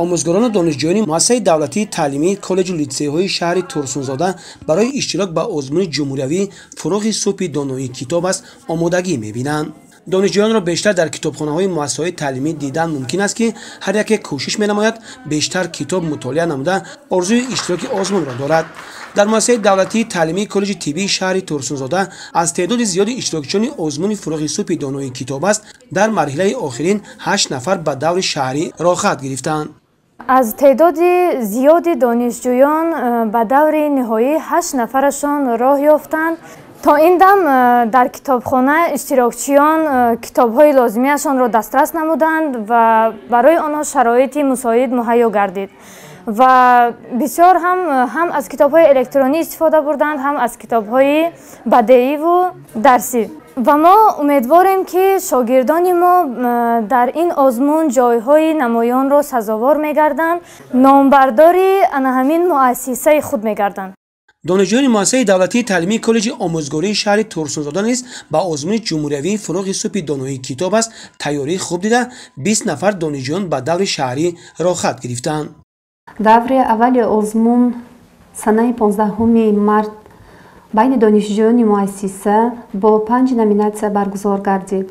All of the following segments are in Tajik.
Омӯзгорону донишҷӯёни муассисаи давлатии таълимии коллеҷу литсейҳои шаҳри Турсунзода барои иштирок ба озмуни ҷумҳуриявӣ «Фурӯғи субҳи доноӣ китоб аст» омодагӣ мебинанд. Донишҷӯёнро бештар дар китобхонаҳои муассисаҳои таълимӣ дидан мумкин аст, ки ҳар яке кӯшиш менамояд бештар китоб мутолиа намуда, орзуи иштироки озмунро дорад. Дар муассисаи давлатии таълимии коллеҷи тиббии шаҳри Турсунзода аз теъдоди зиёди иштирокчиёни озмуни «Фурӯғи субҳи доноӣ китоб аст» дар марҳилаи охирин 8 нафар ба даври шаҳрӣ роҳхат гирифтанд. Аз теъдоди зиёди донишҷӯён ба даври ниҳоӣ 8 нафарашон роҳ ёфтанд. То ин дам дар китобхона иштирокчиён китобҳои лозимиашонро дастрас намуданд ва барои онҳо шароити мусоид муҳайё гардид. Ва бисёр ҳам аз китобҳои электронӣ истифода бурданд, ҳам аз китобҳои бадеиву дарсӣ. Ва мо умедворем, ки шогирдони мо дар ин озмун ҷойҳои намоёнро сазовор мегарданд, номбардори ана ҳамин муассисаи худ мегарданд. Донишҷӯёни муассисаи давлатии таълимии коллеҷи омӯзгории шаҳри Турсунзода низ ба озмуни ҷумҳуриявии «Фурӯғи субҳи доноӣ китоб аст» тайёрии хуб дида, 20 нафар донишҷӯён ба даври шаҳрӣ роҳхат гирифтанд. Даври аввали озмун санаи 15 март байни донишҷӯёни муассиса бо 5 номинатсия баргузор гардид.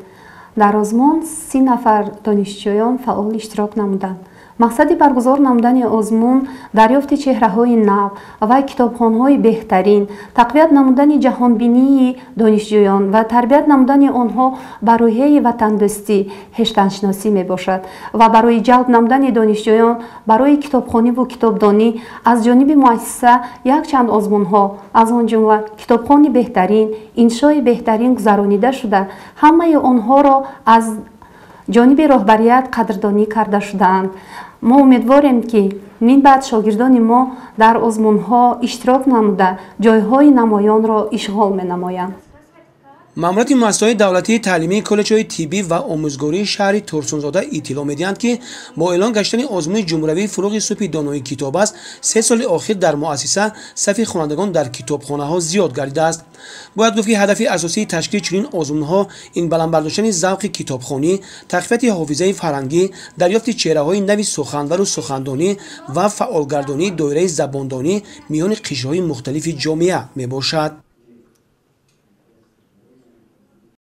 Дар озмун 30 нафар донишҷӯён фаъол иштирок намуданд. Мақсади баргузор намудани озмун дарёфти чеҳраҳои нав ва китобхонҳои беҳтарин, тақвият намудани ҷаҳонбинии донишҷӯён ва тарбият намудани онҳо ба рӯҳияи ватандӯстӣ, хештаншиносӣ мебошад ва барои ҷалб намудани донишҷӯён барои китобхониву китобдонӣ аз ҷониби муассиса якчанд озмунҳо, аз он ҷумла китобхони беҳтарин, иншои беҳтарин гузаронида шуда, ҳамаи онҳоро аз ҷониби роҳбарият қадрдонӣ карда шудаанд. Мо умедворем, ки минбаъд шогирдони мо дар озмунҳо иштирок намуда, ҷойҳои намоёнро ишғол менамоянд. Маъмурияти муассисаҳои давлатии таълимии коллеҷҳои тиббӣ ва омӯзгории шаҳри Турсунзода иттилоъ медиҳанд, ки бо эълон гаштани озмуни ҷумҳуриявии «Фурӯғи субҳи доноӣ китоб аст» 3 соли охир дар муассиса сафи хонандагон дар китобхонаҳо зиёд гардидааст. Бояд гуфт, ки ҳадафи асосии ташкили чунин озмунҳо ин баланд бардоштани завқи китобхонӣ, тақвияти ҳофизаи фарҳангӣ, дарёфти чеҳраҳои нави суханвару сухандонӣ ва фаъолгардонии доираи забондонӣ миёни қишрҳои мухталифи ҷомеа мебошад.